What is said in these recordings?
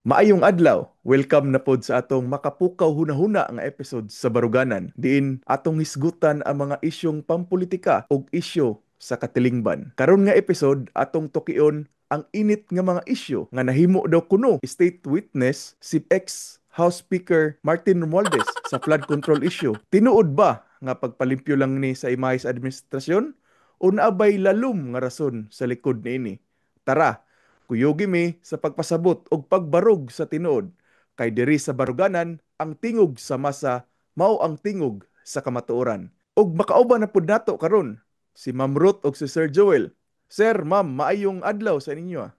Maayong adlaw. Welcome na pod sa atong makapukaw hunahuna nga episode sa Baruganan. Diin atong hisgutan ang mga isyong pampolitika ug isyu sa katilingban. Karon nga episode, atong tukion ang init nga mga isyu nga nahimo daw kuno state witness si ex House Speaker Martin Romualdez sa flood control issue. Tinuod ba nga pagpalimpyo lang ni sa imahe sa administrasyon o naa bay lalom nga rason sa likod niini? Tara, kuyugi mi sa pagpasabot og pagbarog sa tinuod. Kay diri sa Baruganan, ang tingog sa masa mao ang tingog sa kamatuoran. Ug makauban na pud nato karon si Ma'am Ruth ug si Sir Joel. Sir, ma'am, maayong adlaw sa ninyo.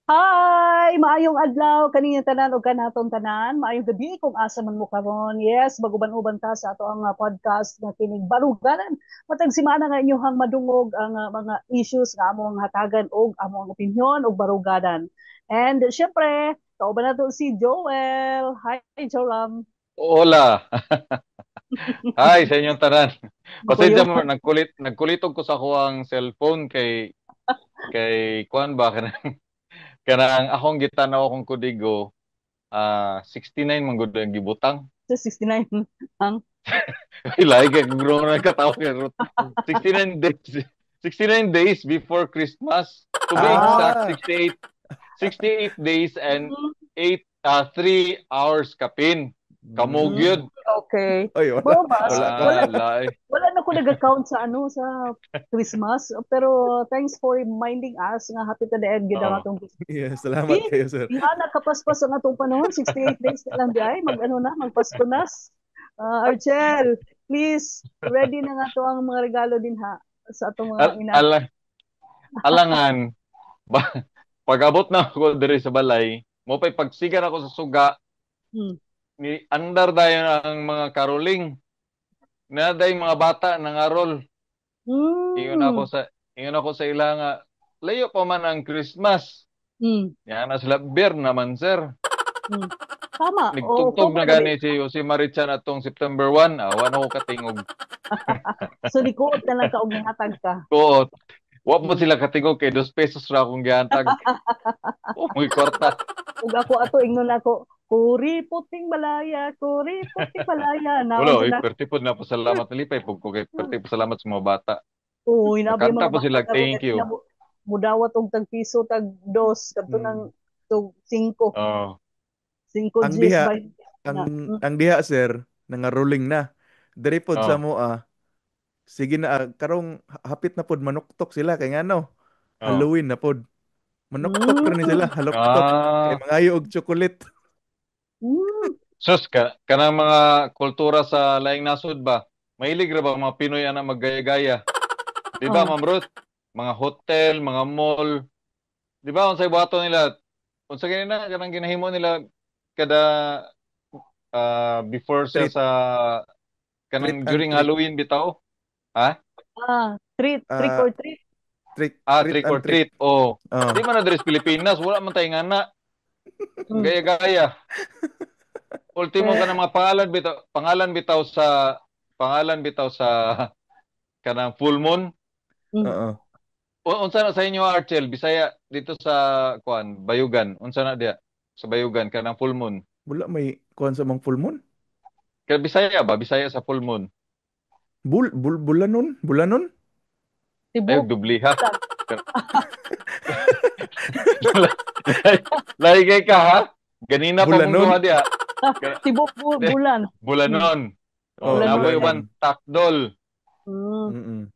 Hi! Maayong adlaw kaninyong tanan ug kanatong tanan. Maayong gabi kung asa man mo karon. Yes, maguban-uban ta sa ato ang podcast nga kining Baruganan. Matag simana nga inyohang madungog ang mga issues nga among hatagan og among opinyon og baruganan. And syempre, kauban nato si Joel. Hi, Joram. Hola. Hi sa inyong tanan. Pasensya mo, nagkulitog ko sa akong cellphone kay kuan ba, kanang akong gitanaw akong kodigo, 69 man gud ang gibutang. 69 ang Ilay kay grow na katawa kay Ruth. 69 days, 69 days before Christmas. To be exact, 68 days and 8 3 hours kapin. Kamog yun. Okay. Ay, wala. Well, ba, Wala ka. Wala, Lahi. Wala na ko nag-account sa ano sa Christmas, pero thanks for reminding us nga happy to the end gid ang atong Yeah, salamat Eh, kayo, sir. Nga nakapaspas ang atong panahon, 68 days na lang di ay mag ano na, magpasko nas. Archel, please ready na nga to ang mga regalo din ha sa atong mga ina. Alangan ba, pag-abot na ako diri sa balay, mo pa'y pagsigar ako sa suga, ni andar dayon ang mga caroling. Na day mga bata nangarol. Ingon ako sa ila nga layo pa man ang Christmas. Yan na sila, beer naman, sir. Tama. Nagtugtog Oo, na gani si Jose Mari Chan atong September 1. Awa na ko katingog. So nikuot na lang ka og nihatag ka. Kuot. Wa mo sila katingog kay 2 pesos ra akong gihatag. Oh, may kwarta. Ug ako ato ingnon ako, "Kuri puting balaya, kuri puting balaya." Naon Wala, oy, sila? perti pod na pasalamat nalipay pug ko kay perti pasalamat sa mga bata. Uy, nabi Makanta mga po sila, bata karon thank kay you. sila mudawat og tag piso, tag dos, kadto nang tug 5. 5 Ang Gs diha, by ang na. Ang diha, sir, nangaruling na. Diri pod sa mo ah. Sige na ah, karong hapit na pod manuktok sila kay ngano? Halloween na pod. Manuktok ra ni sila, haluktok. Kay mangayo og chocolate. Sus ka kanang mga kultura sa laing nasod ba? Mahilig ra ba mga Pinoy ana maggaya-gaya? Di ba, Ma'am Ruth? Mga hotel, mga mall. Di ba unsay buhaton nila? Unsa gani na kanang ginahimo nila kada before siya Treat. Sa kanang Treat and during treat. Halloween bitaw? Ha? Treat, trick or treat. Trick, treat Trick and or treat. treat. Oh. Di man na diri sa Pilipinas, wala man tay ngana. Gaya-gaya. Ultimo ka ng mga pangalan bitaw, pangalan bitaw sa kanang full moon. Oo. Unsa na sa inyo, Archel, Bisaya dito sa kuan, Bayugan? Unsa na diya? Sa Bayugan kanang full moon. Wala may kuan sa mang full moon? Kay Bisaya ba? Bisaya sa full moon. Bul bul bulanon? Bulanon? Tibok. Ay, dubli ha. Lahi kay ka ha? Ganina pa mong Bulanon. duha diya. Tibok bulan. Bulanon. Oh, Oh, napoy bulanon. uban takdol.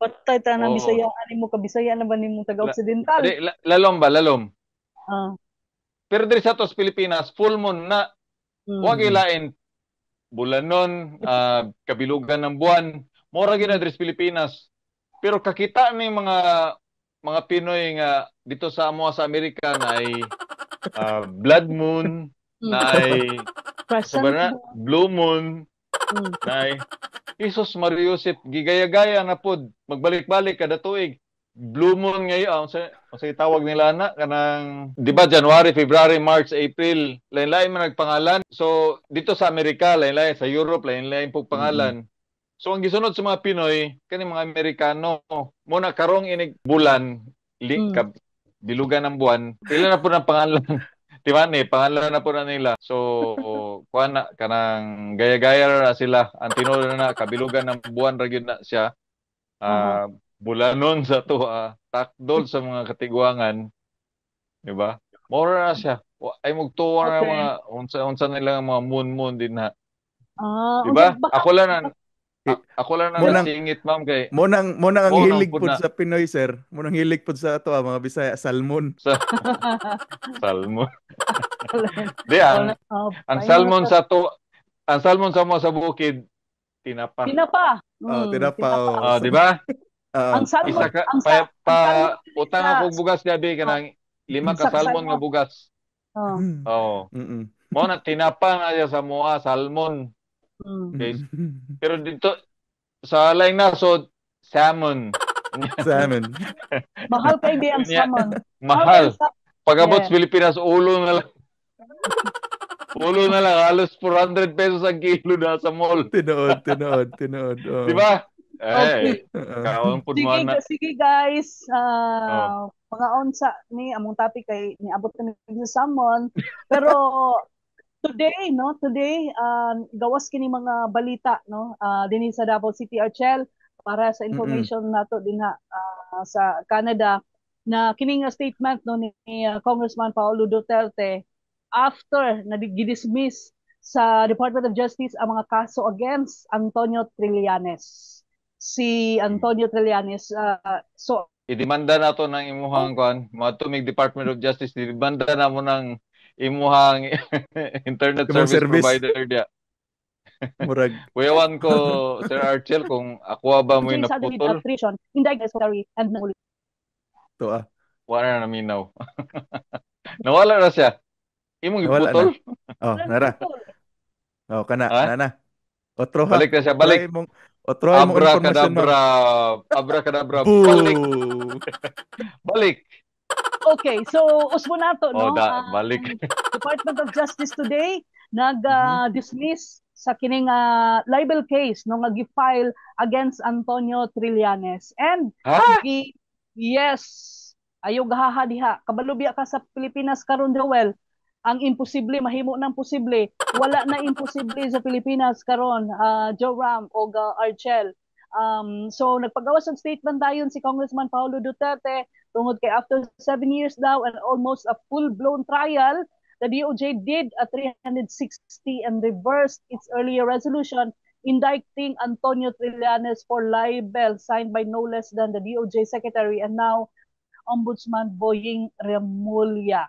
Patay ta na Oo. Bisaya ani mo ka Bisaya na ba nimo taga Occidental? Di, lalom ba lalom? Pero diri sa atos Pilipinas, full moon na. Wa gilain bulanon, kabilugan ng buwan. Mora gyud na diri sa Pilipinas. Pero kakita ni mga Pinoy nga dito sa amo sa Amerika na ay blood moon, na ay Crescent sa na, moon. Blue moon, na ay Jesus Maria Joseph, gigaya-gaya na pod, magbalik-balik kada tuig. Blue moon ngayon, unsa tawag nila na kanang, di ba, January, February, March, April, lain-lain man nagpangalan. So dito sa Amerika lain-lain, sa Europe lain-lain pug pangalan. So ang gisunod sa mga Pinoy kani mga Amerikano, mo na karong inig bulan, bilugan ng buwan, pila na po ng pangalan. Timani, pangalan na po na nila. So, kuan na kanang gaya-gaya na sila. Ang tinuod na kabilugan ng buwan ra gyud na siya. Bulanon sa to, takdol sa mga katiguangan, di ba? Mora na siya. Ay mugtuwa na mga unsa nila mga moon moon din na. Di ba? Unsa Ako lang na Mo nang nasingit, ma'am, kay mo nang ang mo nang hilig pud pod na sa Pinoy, sir. Mo nang hilig pod sa ato, mga Bisaya, salmon. Sa salmon. Di ang ang paingon salmon na sa to, ang salmon sa mo sa bukid, tinapa. Tinapa. Oh, tinapa, tinapa. Oh. Oh, di ba? Ang salmon, Isa ka ang pa, ang salmon utang ako bugas gabi kanang 5 ka Isa ka salmon nga salmon. bugas. Oh. Oh. Mo na tinapa na siya sa moa salmon. Okay. Pero dito sa laing nasod, salmon. Salmon. Mahal kay di ang Unya, salmon. Mahal. Mahal kay ang Pag-abot sa Pilipinas, ulo na lang. Ulo na lang, halos 400 pesos ang kilo na sa mall. Tinuod, tinuod, tinuod. Oh. Di ba? Okay. Eh, kaon pud mo Sige, na. sige guys. Oh. Mga onsa ni among topic kay niabot kami sa salmon. Pero today, no, today gawas kini mga balita, no, dinhi sa Davao City, Archel, para sa information nato dinha sa Canada na kini nga statement, no, ni Congressman Paolo Duterte after na gidismiss sa Department of Justice ang mga kaso against Antonio Trillanes. Si Antonio Trillanes, so idemanda na to ng imuhang kuan, moadto mig Department of Justice, idemanda na mo ng imuhang internet Imong service service. provider dia. Murag. Kuyawan ko, Sir Archel, kung ako ba mo yung Jay suddenly naputol? attrition, indicted and nanguli. To ah. Wala na naminaw. Nawala na siya. Imong Nawala giputol? na. Oh, nara. Oh, kana, Ha? na na. Otro ha. Balik na siya, balik. Otro imong information, ma'am. Abracadabra. Abracadabra. Boo! Balik. Balik. Okay, so usbo nato, Oh, no? da, balik. Department of Justice today nag-dismiss sa kining libel case, no, nga gi-file against Antonio Trillanes. And Ha? Yes, ayaw gahaha diha. Kabalo biya ka sa Pilipinas karon, Joel. Ang imposible mahimo ng posible. Wala na imposible sa Pilipinas karon, Joe Ram o Archel. So nagpagawas og statement dayon si Congressman Paolo Duterte tungod kay after 7 years daw and almost a full-blown trial, the DOJ did a 360 and reversed its earlier resolution indicting Antonio Trillanes for libel signed by no less than the DOJ Secretary and now Ombudsman Boying Remulla.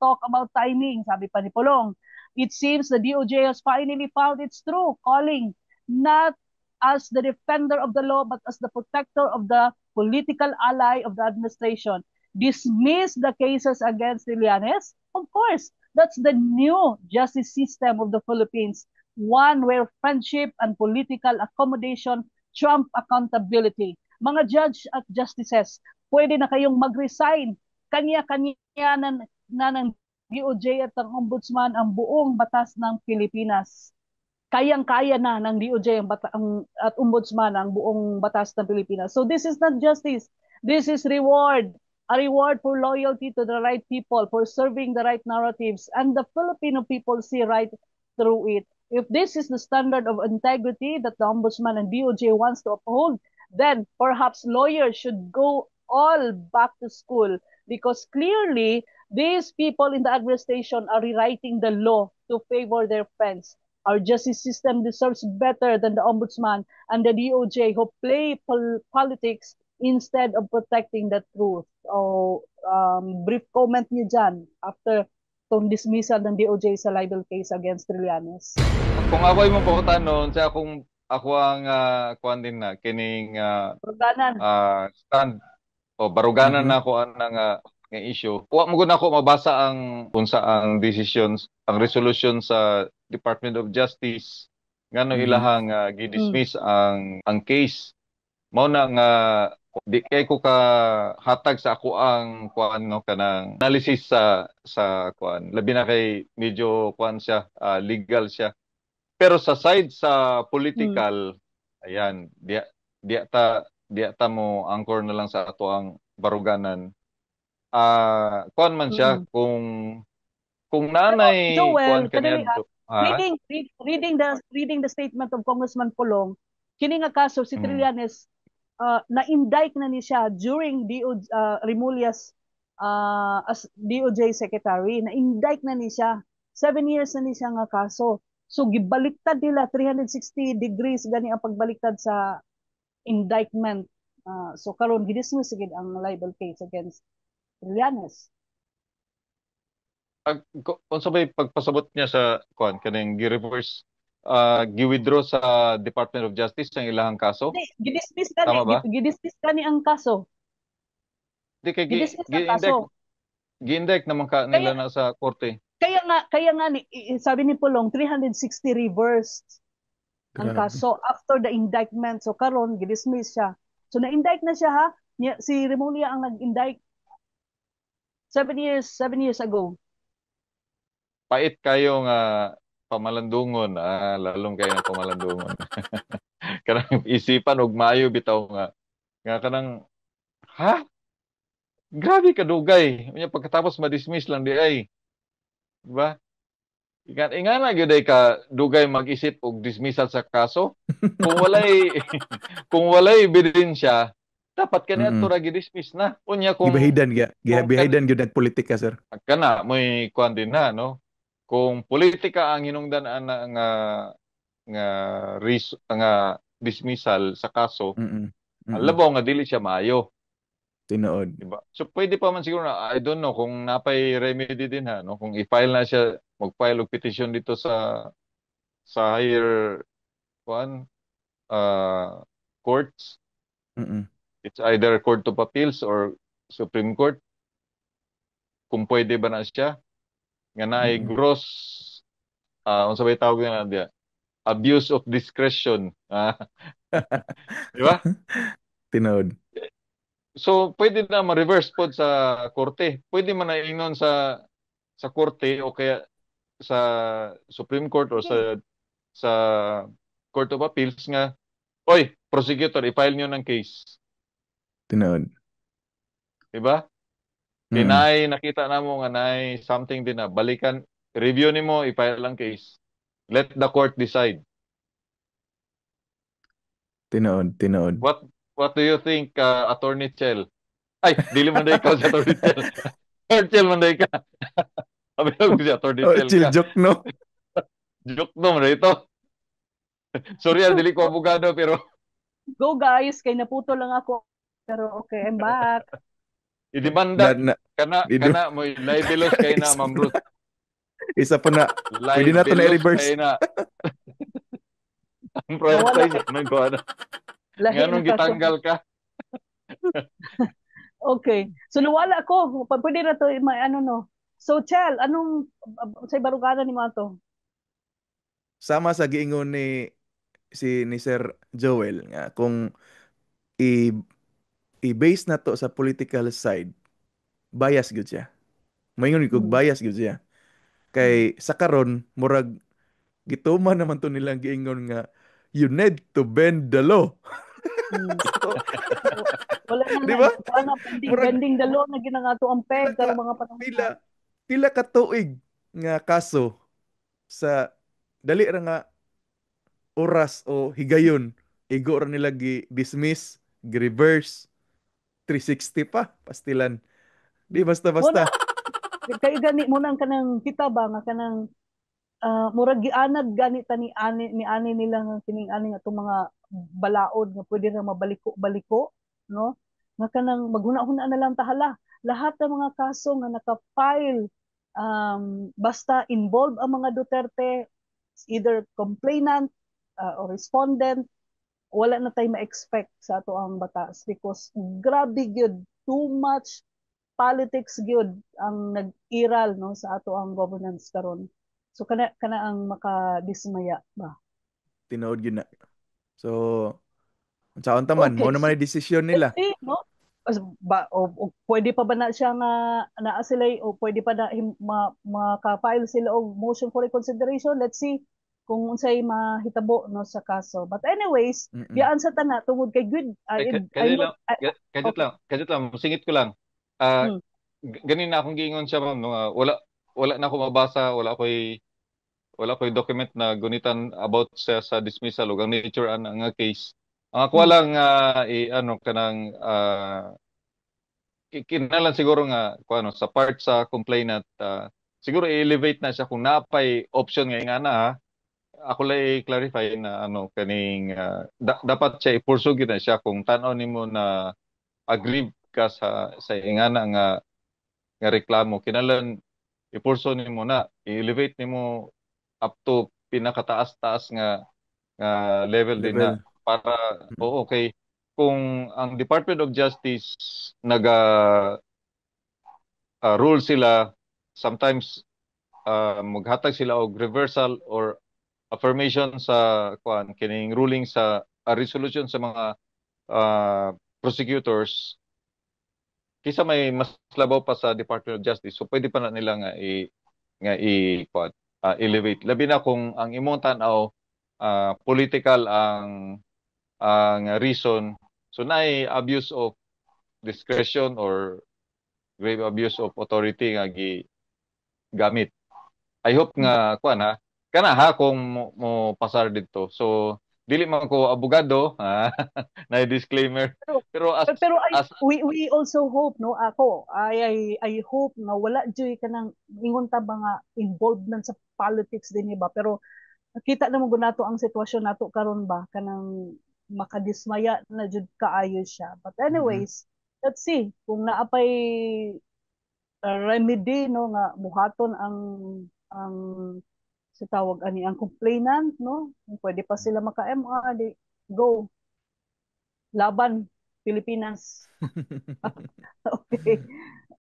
Talk about timing, sabi pa ni Pulong. It seems the DOJ has finally found its true calling, not as the defender of the law, but as the protector of the political ally of the administration. Dismiss the cases against Trillanes? Of course, that's the new justice system of the Philippines, one where friendship and political accommodation trump accountability. Mga judge at justices, pwede na kayong mag-resign. Kanya-kanya na ng DOJ at ang Ombudsman ang buong batas ng Pilipinas. Kayang-kaya na ng DOJ at Ombudsman ang buong batas ng Pilipinas. So this is not justice. This is reward. A reward for loyalty to the right people, for serving the right narratives, and the Filipino people see right through it. If this is the standard of integrity that the Ombudsman and DOJ wants to uphold, then perhaps lawyers should go all back to school because clearly these people in the administration are rewriting the law to favor their friends. Our justice system deserves better than the Ombudsman and the DOJ who play politics instead of protecting the truth. Oh, brief comment niyo dyan after tong dismissal ng DOJ sa libel case against Trillanes. Kung ako imong pangutanon sa akong ako ang kuan din na kining Baruganan. Stand o baruganan na ako anang nga issue. Wa mo gud nako mabasa ang unsa ang decisions, ang resolution sa Department of Justice ngano ilahang gidismiss ang case. Mao na nga di kay ko ka hatag sa ako ang kuan, no, kanang analysis sa kuan, labi na kay medyo kuan siya, legal siya. Pero sa side sa political, ayan, diya ta mo anchor na lang sa ato ang baruganan. Kuan man siya kung Kung nanay Joel, kuan kaniadto, ha? Reading the statement of Congressman Pulong, kini nga kaso si Trillanes, na-indict na ni siya during DO Remulla's as DOJ secretary, na-indict na ni siya. 7 years na ni siya nga kaso. So gibaliktad nila 360 degrees gani ang pagbaliktad sa indictment. So karon gidismiss gid ang libel case against Trillanes. Ag unsa bay pagpasabot niya sa kuan, kaning gi-reverse, gi-withdraw sa Department of Justice ang ilahang kaso? Di, gidismiss gani, Tama ba? Gidismiss gani ang kaso. Di kay gi Gidismiss ang gi-indict kaso. gi-indict naman ka nila na sa korte. Kaya nga ni, sabi ni Pulong, 360 reversed ang Grabe. Kaso after the indictment. So karon gidismiss siya. So na-indict na siya, ha. Si Remulla ang nag-indict 7 years, 7 years ago. Pait kayo nga pamalandungon, lalong kayo ng pamalandungon. Kanang isipan og maayo bitaw nga kanang, ha? Grabe kadugay. Unya pagkatapos ma-dismiss lang di ay. Di ba? Ingan ingana gyud ay ka dugay mag-isip og dismissal sa kaso. Kung walay ebidensya, dapat kaniadto ra gi-dismiss na. Unya kung Gibahidan gya. Kung Gibahidan gyud nagpolitika, sir. Kana moy kuan din na, no, kung politika ang hinungdan ana nga nga ris nga dismissal sa kaso, labaw nga dili siya maayo. Tinuod. Diba? So pwede pa man siguro na, I don't know kung napay remedy din, ha, no, kung i-file na siya, mag-file og petition dito sa higher kuan courts. It's either Court of Appeals or Supreme Court, kung pwede ba na siya nga naay gross, unsa bay tawag na diya, abuse of discretion, di ba? Tinuod. So pwede na ma-reverse pod sa korte, pwede man na ingon sa korte o kaya sa Supreme Court or sa Court of Appeals nga, "Oy, prosecutor, i-file niyo ng case." Tinuod. Di ba? Kay naay nakita namo nga naay something din na balikan, review nimo, i-file lang case, let the court decide. Tinuod, tinuod. What do you think, Attorney Chel? Ay, dili man day ikaw si Attorney Chel. Attorney Chel man day ka. Sabi ko si Attorney Oh, Chel chill ka. joke, no? Joke no man ito. Sorry, dili ko abogado pero Go guys, kay naputo lang ako. Pero okay, I'm back. I-demanda Na, kana kana mo libelous kay na, Ma'am Ruth. Isa pa na. Pwede na to na Libelous i-reverse. kay na. Ang franchise nang kuha na. Lahi Nganong na kaso. gitanggal ka? Okay. So nawala ko. Pwede na to may ano, no. So Chel, anong sa barugana ni mo ato? Sama sa giingon ni si ni Sir Joel nga kung i i-base na to sa political side, bias gyud siya. Maingon ko bias gyud siya. Kay sa karon murag gituman naman to nilang giingon nga you need to bend the law. So, Wala na di ba? Wala na bending, Murag bending the law na ginangato ang peg pila ka karong mga panahon. Pila ka tuig nga kaso sa dali ra nga oras o higayon igo ra nila gi dismiss, gi reverse 360 pa pastilan. Di basta-basta. Kay gani mo nang kanang kita ba nga kanang murag gianad gani ta ni ani nila nga kining ani nga atong mga balaod nga pwede ra mabaliko-baliko, no, nga kanang maghuna-huna na lang tahala lahat ng mga kaso nga naka-file, basta involved ang mga Duterte, either complainant or respondent, wala na tayo ma-expect sa ato ang batas because grabe gyud, too much politics gyud ang nag-iral, no, sa ato ang governance karon. So kana ang makadismaya ba. Tinuod gyud na. So unsaon ta man, mao naman ang desisyon nila. Eh, no? As, ba, o pwede pa ba na siya nga naa sila o pwede pa na maka-file sila og motion for reconsideration? Let's see kung unsay mahitabo, no, sa kaso. But anyways, biyaan sa tana tungod kay good Ay, I kadyo know, lang, kadyo lang, kadyo lang, singit ko lang. Ah, ganin na akong giingon siya, ma'am, no, wala Wala na ako mabasa, wala ko'y document na gunitan about sa dismissal ug ang nature ana nga case. Ang ako lang i ano kanang kinahanglan siguro nga kuano sa part sa complainant, siguro i-elevate na siya kung napay option nga ingana ha. Ako lang i-clarify na ano kaning dapat siya i-pursue gyud na siya kung tan-aw nimo na aggrieved ka sa ingana nga nga reklamo. Kinahanglan i-pursue nimo na, i-elevate nimo up to pinakataas-taas nga nga level din na Level. Para oo, kay kung ang Department of Justice naga rule sila, sometimes maghatag sila og reversal or affirmation sa kuan kining ruling sa resolution sa mga prosecutors, kisa may mas labaw pa sa Department of Justice, so pwede pa na nila nga i kuan elevate, labi na kung ang imong tan-aw political ang reason, so naay abuse of discretion or grave abuse of authority nga gi gamit. I hope nga kuan ha, kana ha, kung mo pasar didto. So dili man ko abogado ha, na disclaimer, Pero pero as pero I as we also hope, no, ako I hope nga wala juy kanang ingon ta ba nga involvement sa politics din ba, pero nakita na mo nato ang sitwasyon nato karon ba, kanang makadismaya na jud kaayo siya. But anyways, let's see kung naa pay remedy, no, nga buhaton ang sa tawag ani ang complainant, no, kung pwede pa sila maka-MR, di go, laban Pilipinas. Okay.